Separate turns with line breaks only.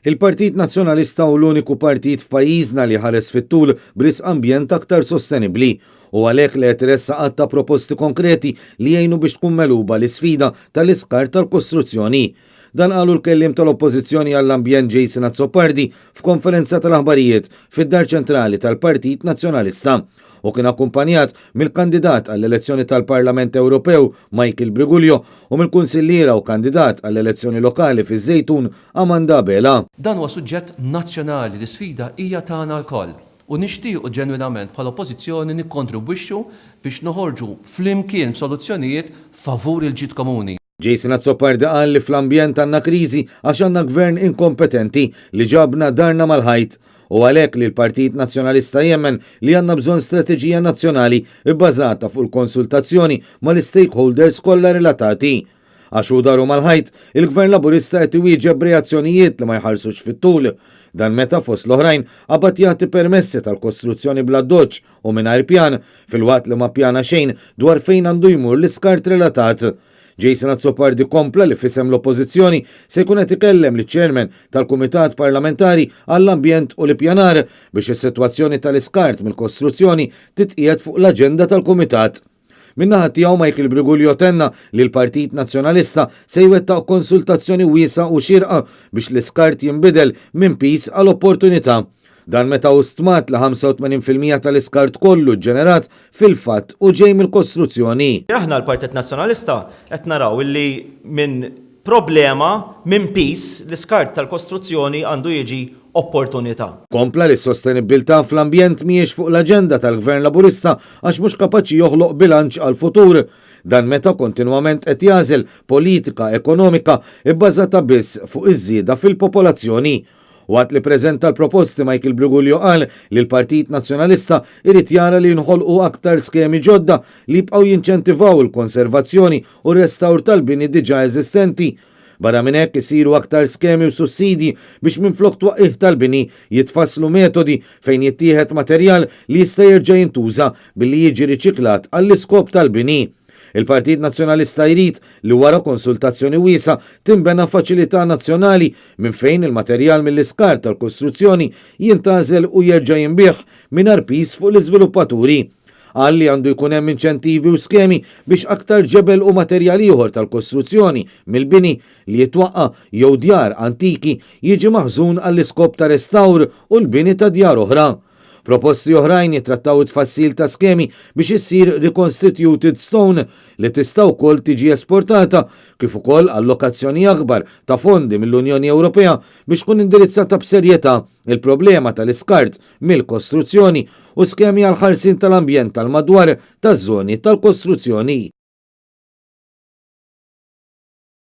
Il-Partit Nazzjonalista hu l-uniku partit f'pajjiżna li ħares fit-tul b'risq ambjent aktar sostenibbli u għalhekk li qed iressaq għadd ta' proposti konkreti li jgħinu biex tkun megħluba l-isfida tal-iskart tal-kostruzzjoni. Dan qalu l-kelliem tal-Oppożizzjoni għall-Ambjent Jason Azzopardi f'konferenza tal-aħbarijiet fid-Dar Ċentrali tal-Partit Nazzjonalista u kien akkumpanjat mill-kandidat għall-elezzjoni tal-Parlament Ewropew Michael Briguglio u mill-kunsilliera u kandidat għall-elezzjoni lokali fiż-Żejtun Amanda Abela.
Dan huwa suġġett nazzjonali, l-isfida hija tagħna lkoll u nixtiequ ġenwinament bħala Oppożizzjoni nikkontribwixxu biex noħorġu flimkien b'soluzzjonijiet favur il-ġid komuni.
Jason Azzopardi qal li fl-ambjent għandna kriżi għax għandna gvern inkompetenti li ġabna darna mal-ħajt u għalhekk li l-Partit Nazzjonalista jemmen li għandna bżonn strateġija nazzjonali bbażata fuq il-konsultazzjoni mal-istakeholders kollha relatati. Għax hu daru mal-ħajt, il-Gvern Laburista qed iwieġeb b'reazzjonijiet li ma jħarsux fit-tul. Dan meta fost l-oħrajn qabad jagħti permessi tal-kostruzzjoni bl-addoċċ u mingħajr pjan, filwaqt li ma ppjana xejn dwar fejn għandu jmur l-iskart relatat. Jason Azzopardi kompla li f'isem l-Oppożizzjoni se jkun qed ikellem liċ-Chairman tal-Kumitat Parlamentari għall-Ambjent u l-Ippjanar biex is-sitwazzjoni tal-iskart mill-kostruzzjoni titqiegħed fuq l-aġenda tal-Kumitat. Min-naħa tiegħu Michael Briguglio tenna li l-Partit Nazzjonalista se jwettaq konsultazzjoni wiesgħa u xierqa biex l-iskart jinbidel minn piż għal opportunità. Dan meta hu stmat li 85% tal-iskart kollu ġġenerat fil-fatt hu ġej mill-kostruzzjoni.
Aħna l-Partit Nazzjonalista qed naraw illi minn problema, minn piż, l-iskart tal-kostruzzjoni għandu jiġi opportunità.
Kompla li s-sostenibbiltà fl-ambjent mhijiex fuq l-aġenda tal-Gvern Laburista għax mhux kapaċi joħloq bilanċ għall-futur. Dan meta kontinwament qed jagħżel politika ekonomika bbażata biss fuq iż-żieda fil-popolazzjoni. Waqt li preżenta l-proposti Michael Briguglio qal li l-Partit Nazzjonalista irid jara li jinħolqu aktar skemi ġodda li jibqgħu jinċentivaw il-konservazzjoni u r-restawr tal-bini diġà eżistenti. Barra minn hekk isiru aktar skemi u sussidji biex minflok twaqqigħ tal-bini jitfasslu metodi fejn jittieħed materjal li jista' jerġa' jintuża billi jiġi riċiklat għall-iskop tal-bini. Il-Partit Nazzjonalista jrid li wara konsultazzjoni wiesgħa tinbena faċilità nazzjonali minn fejn il-materjal mill-iskart tal-kostruzzjoni jintgħażel u jerġa' jinbiegħ mingħajr piż fuq l-iżviluppaturi. Qal li għandu jkun hemm inċentivi u skemi biex aktar ġebel u materjal ieħor tal-kostruzzjoni mill-bini li jitwaqqa' jew djar antiki jiġi maħżun għall-iskop ta' restawr u l-bini ta' djar oħra. Proposti oħrajn jittrattaw it-tfassil ta' skemi biex issir reconstituted stone li tista' wkoll tiġi esportata, kif ukoll allokazzjoni akbar ta' fondi mill-Unjoni Ewropea biex tkun indirizzata b'serjetà il-problema tal-iskart mill-kostruzzjoni u skemi għall-ħarsien tal-ambjent tal-madwar taż-żoni tal-kostruzzjoni.